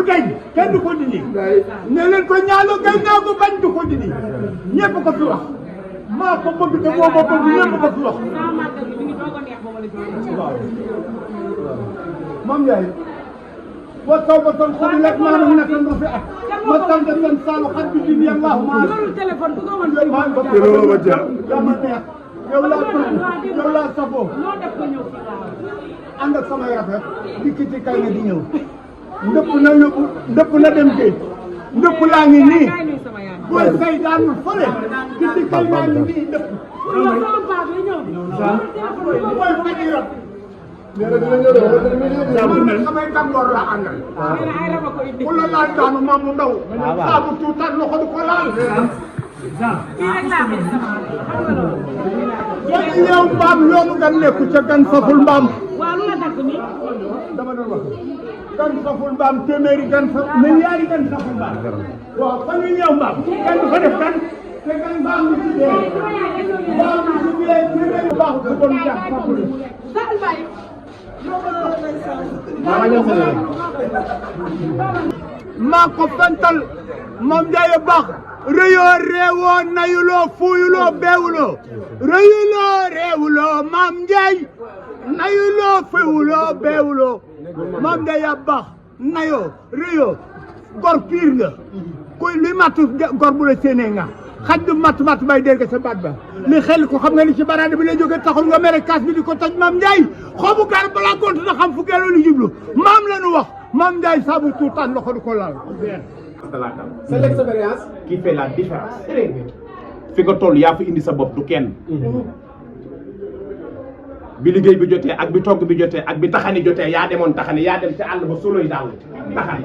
gañ kenn du ko dindi ne leen ko ñaalo gañ naa ko bañ du ko dindi ñëpp ko fi wax maa ko bëgg te moo ma bëgg ñëpp ko fi wax waaw moom yaay wa tawbatan qubilat maa lam nakun fi at wa tawbatan saalu xat bi dindi allahumma téléphone bu ko woon yaa ma neex yow laa bëgg yow laa safoo ànd ak samay rafet dikk ci kay na di ñëw ndëpp na yóbbu ndëpp na dem géej ndëpp laa ngi nii booy say daanul fële dikk ci kay naa ngi nii ndëpp booy faji rab samay gàngoor la àndal ku la laal daanu maam mu ndaw saabu tuutaat loxo du ko laal léegi yow mbaam yoonu nga nekku ca gan saful mbaam dama doon wax gan saful mbaam téeméeri gan sa milliards gan saful mbaam waaw fa ñu ñëw mbaam gan du fa def gan te gan mbaam bi ci dee mbaam bi ci dee téeméeri baax bu bon jàpp saful maa ko fental moom Ndiaye baax rëyoo réewoo nayuloo fuuyuloo beewuloo rëyuloo réewuloo maam Ndiaye nayuloo fuuyuloo beewuloo maam Ndiaye baax nayoo rëyoo gor piir nga kuy luy mattu gor bu la séenee nga xaj du matt bay dégg sa baat ba li xel ko xam nga ni ci baraade bi lay jóge taxul nga mere kaas bi di ko toj maam Ndiaye xobu garab balaa gont na xam fu gelo lu jublu maam la nu wax maam Ndiaye saabu tuutaan loxo du ko laal c'est l'expérience qui fait la différence. fi nga toll yaa fi indi sa bopp du kenn. bi liggéey bi jotee ak bi togg bi jotee ak bi taxani jotee yaa demoon taxani yaa dem ci àll ba solo yi daal taxan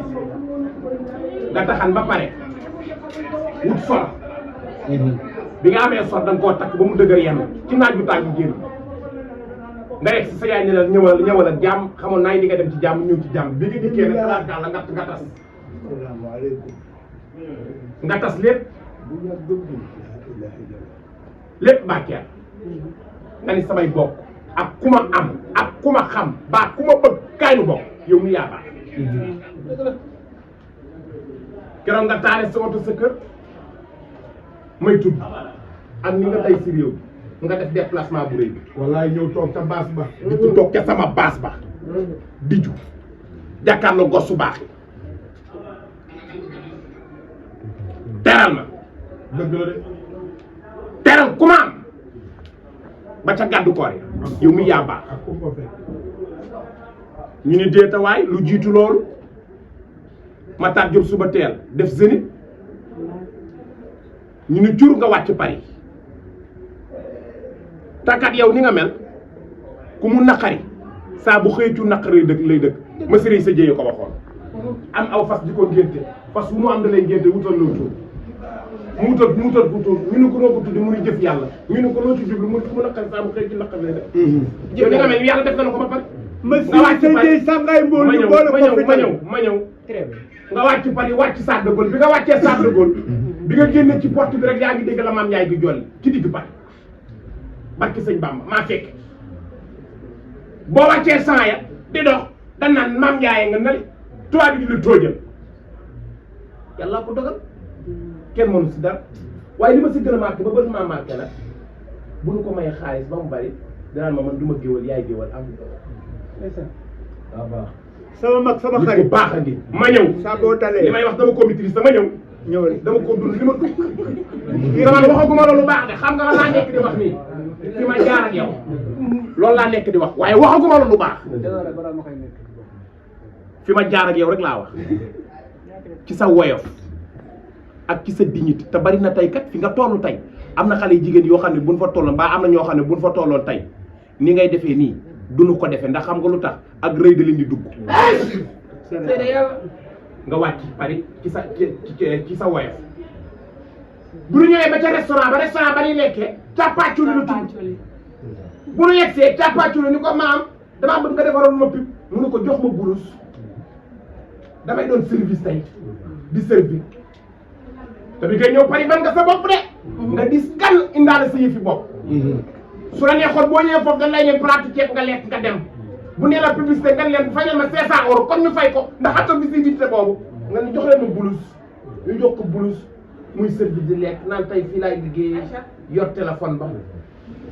nga taxan ba pare wut sor. bi nga amee sor da nga koo takk ba mu dëgër yenn ci naaj bu tàng génn nga rek si sa yaay ne la ñëwal ak jàmm xamoon naa di nga dem ci jàmm ñëw ci jàmm bi nga dikkee nag xalaat daal la nga tas. nga tas lépp bàkkeer nga ni samay bokk ak ku ma am ak ku ma xam ba ku ma bëgg kaay nu bokk yow mi yaa baax keroog nga taale sa oto sa kër may tudd ak ni nga day si réew nga def déplacement bu rëy bi wallaay ñëw toog ca baas ba di ko toog ca sama baas ba diju jàkkaarloo gos su baax yi teral ma dëgg la de teral ku ma am ba ca gàddu koor yow mi yaa baax ñu ni déetawaay lu jiitu loolu ma taat jëm suba teel def zénith ñu ni jur nga wàcc Paris takkat yow ni nga mel ku mu naqari saa bu xëy cu naqari dëkk lay dëkk ma sëriñ sa jéye ko waxoon am aw fas di ko ngénte fas wu mu am da lay ngénte wutal loo tur mu wutal ko tur ñu ne ko noo ko tuddi mu ni jëf yàlla ñu ne ko loo ci jublu mu naqari saa bu xëy ci naqari lay dëkk yow ni nga mel yàlla def na ko ba pare ma sëriñ sa ngay mbool ñu boole ko fi ma ñëw nga wàcc Paris wàcc Charles de Gaulle bi nga wàccee Charles de Gaulle bi nga génne ci porte bi rek yaa ngi dégg la maam Ndiaye gi jolli ci digg Paris barki sëñ Bamba maa fekk boo wàccee sang ya di dox dan naan maam Ndiaye nga nali tubaab bi di la tóojal yàlla ko dogal kenn mënu si dara waaye li ma si gën a marqué ba bëri maa marqué nag bu ñu ko mayee xaalis ba mu bari danaan ma man du ma géwal yaay géwal am waaw baax sama mag sama nit xarit ku baax a ngi ma ñëw saa boo dalee li may wax dama ko maîtrise dama ñëw ñëwal dama ko dund li ma dund waxaguma loolu baax de xam nga lan laa nekk di wax nii fi ma jaar ak yow loolu laa nekk di wax waaye waxaguma loolu baax fi ma jaar ak yow rek laa wax ci sa woyof ak ci sa dignité te bari na tey kat fi nga tollu tey am na xale yu jigéen yoo xam ne buñ fa tolloon mbaa am na ñoo xam ne buñ fa tolloon tey ni ngay defee nii duñu ko defee ndax xam nga lu tax ak rëy da leen di dugg nga wàcc Paris ci sa woyof bu ñu ñëwee ba ca restaurant ba ñuy lekkee càppaaculi la tudd bu ñu yegsee càppaaculi ni ko maam damaa bëgg nga defaroon ma pip mu ne ko jox ma bulus damay doon service tey di servir te bi ngay ñëw Paris man nga sa bopp de nga dis gan indaale sa yëfi bopp su la neexoon boo ñëwee foofu dañ lay ñëw plate ceeb nga lekk nga dem bu nee la publicité nga leen fayal ma 500 € kon ñu fay ko ndax ato visibilité boobu nga ni jox leen ma blouse ñu jox ko blouse muy sër bi di lekk naan tey fii laay liggéey yor téléphone ba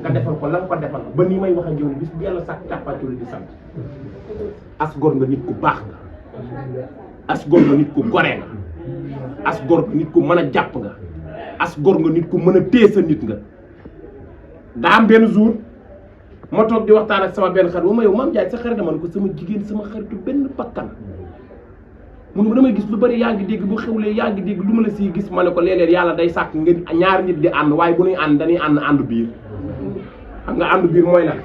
nga defal ko la nga ko defal ba nii may wax ak yow bis bu yàlla sax càppaaculi di sant as gor nga nit ku baax nga as gor nga nit ku gore nga as gor nga nit ku mën a jàpp nga as gor nga nit ku mën a téye sa nit nga daa am benn jour ma toog di waxtaan ak sama benn xarit bu ma yow Mame Ndiaye sa xarit man ko sama jigéen sama xaritu benn bakkan mu ne ma damay gis lu bari yaa ngi dégg bu xewlee yaa ngi dégg lu ma la siy gis ma ne ko léeg-léeg yàlla day sàkk ngeen ñaari nit di ànd waaye bu ñuy ànd dañuy ànd biir xam nga ànd biir mooy lan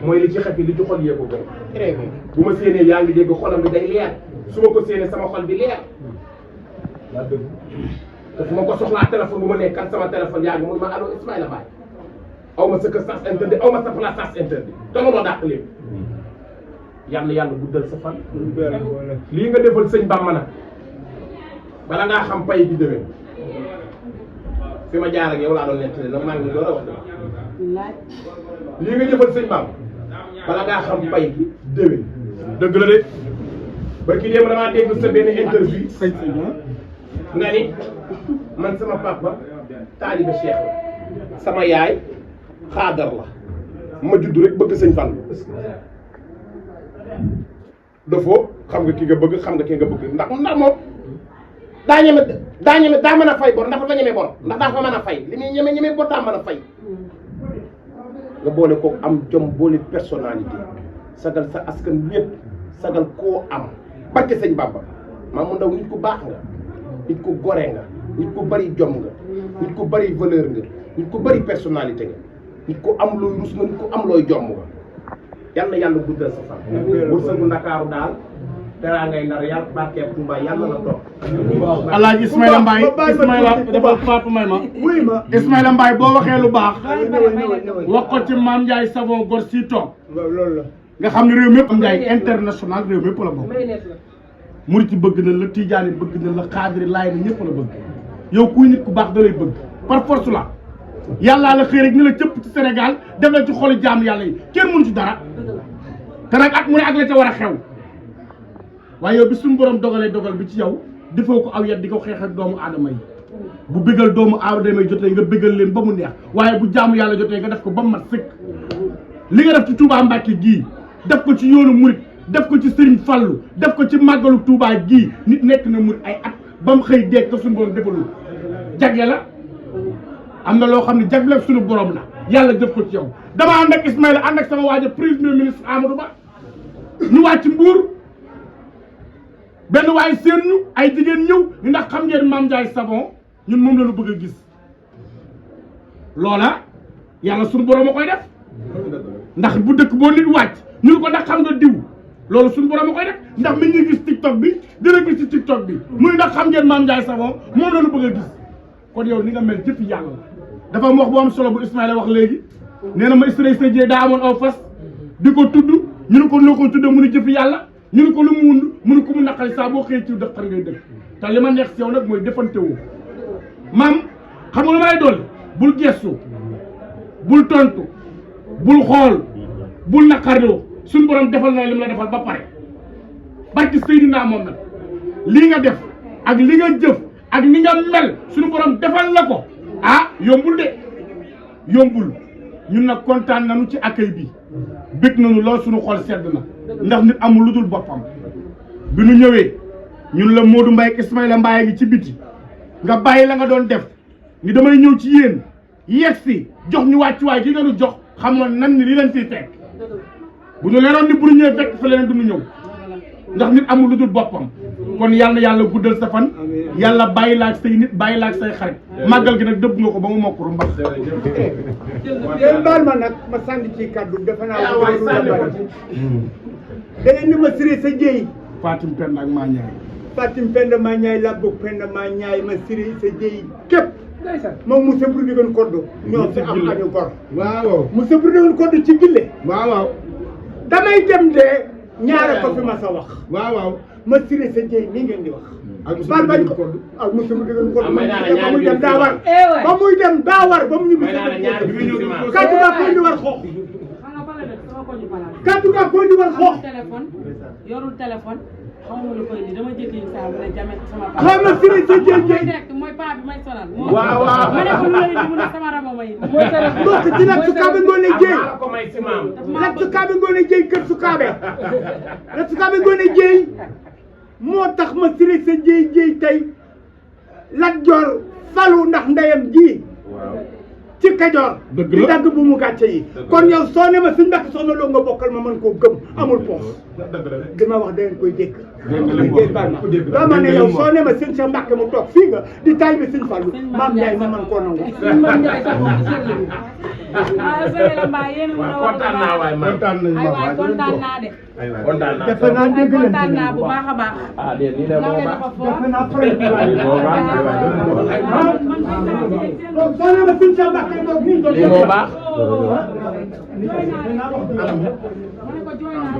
mooy li ci xef yi li ci xol yee ko gën bu ma séenee yaa ngi dégg xolam bi day leer su ma ko séenee sama xol bi leer te fu ma ko soxlaa téléphone bu ma nekk kan sama téléphone yaa ngi mun ma allo Ismaïla Mbaye aw ma sa kër sens interdit aw ma sa place sens interdit te looloo dàq léegi yàlla guddal sa fan lii nga defal sëñ Bamba nag bala ngaa xam pay bi déwén fi ma jaar ak yow laa doon nettali nag maa ngi door a wax lii nga defal sëñ Bamba bala ngaa xam pay bi déwén dëgg la de ba kii démb damaa dégg sa benn interview nga ni man sama papa taaliba Cheikh la sama yaay xaadar la ma judd rek bëgg sëñ Fall dafoo xam nga ki nga bëgg xam nga ki nga bëgg ndax moom daa ñeme daa mën a fay bor ndax dafa ñeme bor ndax daa fa mën a fay li muy ñeme bor daa mën a fay nga boole ko am jom boole personnalité sagal sa askan ñépp sagal koo am barke sëñ Bamba Maam Ndaw nit ku baax nga nit ku gore nga nit ku bari jom nga nit ku bari valeur nga nit ku bari personnalité nga nit ku am looy rus nga nit ku am looy jom nga yal na yàlla guddal sa fan wërsëgu Ndakaaru daal teraa ngay nar yàlla barkeeb Touba yàlla la toog Alaaji Ismaïla Mbaye defal Papa may ma Ismaïla Mbaye boo waxee lu baax wax ko ci Mame Ndiaye Savon gor si toog loolu la nga xam ne réew mépp Mame Ndiaye international réew mépp la bokk murit bëgg na la tijaani bëgg na la xaadiri laay na ñëpp la bëgg yow kuy nit ku baax da lay bëgg par force la yàllaa la xëy rek ni la cëpp ci Sénégal def la ci xolu jaam yàlla yi kenn mënu ci dara te nag at mu ne ak la ca war a xew waaye yow bi suñu borom dogalee dogal bi ci yow defoo ko aw yat di ko xeex ak doomu aadama yi bu bëggal doomu aadama yi jotee nga bëggal leen ba mu neex waaye bu jaamu yàlla jotee nga def ko ba mu mat sëkk li nga def ci Touba Mbacke gii def ko ci yoonu murit def ko ci Serigne Fallou def ko ci màggalu Touba gii nit nekk na murit ay at ba mu xëy dégg ko suñu borom defalul jagle la am na loo xam ne jagle suñu borom la yàlla def ko ci yow dama ànd ak Ismaïla ànd ak sama waajo premier ministre Amadou Ba ñu wàcc Mbour benn waay seen ñu ay jigéen ñëw ñu ndax xam ngeen Mame Ndiaye Savon ñun moom la ñu bëgg a gis loola yàlla suñu borom a koy def ndax bu dëkk boo nit wàcc ñu ne ko ndax xam nga diw loolu suñu borom a koy def ndax mi ngi gis TikTok bi dina gis ci TikTok bi muy ndax xam ngeen Mame Ndiaye Savon moom la ñu bëgg a gis kon yow ni nga mel jëfi yàlla dafa am wax bu am solo bu Ismaïla wax léegi nee na ma Ismaïla Sadié daa amoon aw fas di ko tudd ñu ne ko noo koy tuddee mu ne jëfi yàlla ñu ne ko lu mu wund mu ne ko mu naqari saa boo xëyee ci dëkk ngay dëkk te li ma neex si yow nag mooy defante woo maam xam nga lu ma lay dolli bul gestu bul tontu bul xool bul naqarloo suñu borom defal na li mu la defal ba pare barki Seydina moom nag lii nga def ak li nga jëf ak ni nga mel suñu borom defal la ko ah yombul de yombul ñun nag kontaan nañu ci accueil bi bëgg nañu lool suñu xol sedd na ndax nit amul lu dul boppam bi nu ñëwee ñun la Modou Mbaye ak Ismaïla Mbaye ngi ci biti nga bàyyi la nga doon def ni damay ñëw ci yéen yegg si jox ñu wàccuwaay gi nga nu jox xamoon nan ni li leen fiy fekk bu ñu leeroon ni bu ñu ñëwee fekk fa leneen du ñu ñëw ndax nit amul lu dul boppam kon yàlla yàlla guddal sa fan yàlla bàyyi la ak say nit bàyyi la ak say xarit màggal gi nag dëbb nga ko ba mu mokkuru mbax yéen baal ma nag ma sànni ci kàddu defe naa dangeen ni ma siri sa jéy Fatim Penda ak maa ñaay Fatim Penda maa ñaay labbu Penda maa ñaay ma siri sa jéy képp moom monsieur Bou digoon koddu ñoom si am añu gor waaw monsieur Bou digoon koddu ci gille waaw damay dem de ñaara ko fi ma sa wax waaw ma siri sa jéy nii ngeen di wax baal bañ ko ak monsieur Bou digoon koddu ba muy dem daa war ba muy dem daa war ba mu ñu kaddu gaa koy di war xoox kaddu gaa koy di war xoox yorul téléphone xamuma lu koy indi dama jékki saa mu ne jame sama paa. xam nga Siré sa jéeg mooy direct mooy paa bi may sonal. waaw waaw. ma ne ko lu lay indi mu ne sama rabo may indi. mooy sa rabo bokk ci Lat Sukaabe Ngoone Jeey maa la ko may si maam. Lat Sukaabe Ngoone Jeey kër Sukaabe Lat Sukaabe Ngoone Jeey moo tax ma Siré sa jéey tey Lat Joor falu ndax ndeyam ji ci Kajoor di dagg bu mu gàcce yi kon yow soo ne ma suñ Mbàkke Soxna Lo nga bokkal ma mën koo gëm amul poos dama wax da ngeen koy dégg ngeen baal ma dama ne yow soo ne ma sëñ Cheikh Mbàkke mu toog fii nga di taay bi sëñ Fallu Maam Njaay ma mën koo nangu Maam Njaay sax moom sëriñ bi ah sëriñ la mbaa yéen a kontaan naa waay man ay waay kontaan naa de kontaan naa. defe naa dégg leen kontaan naa bu baax a baax ah déedéet nii de moo baax. defe naa pare moo baax. soo ne ma sëñ Cheikh Mbàkke toog nii lii moo baax. ma ne ko jooy naa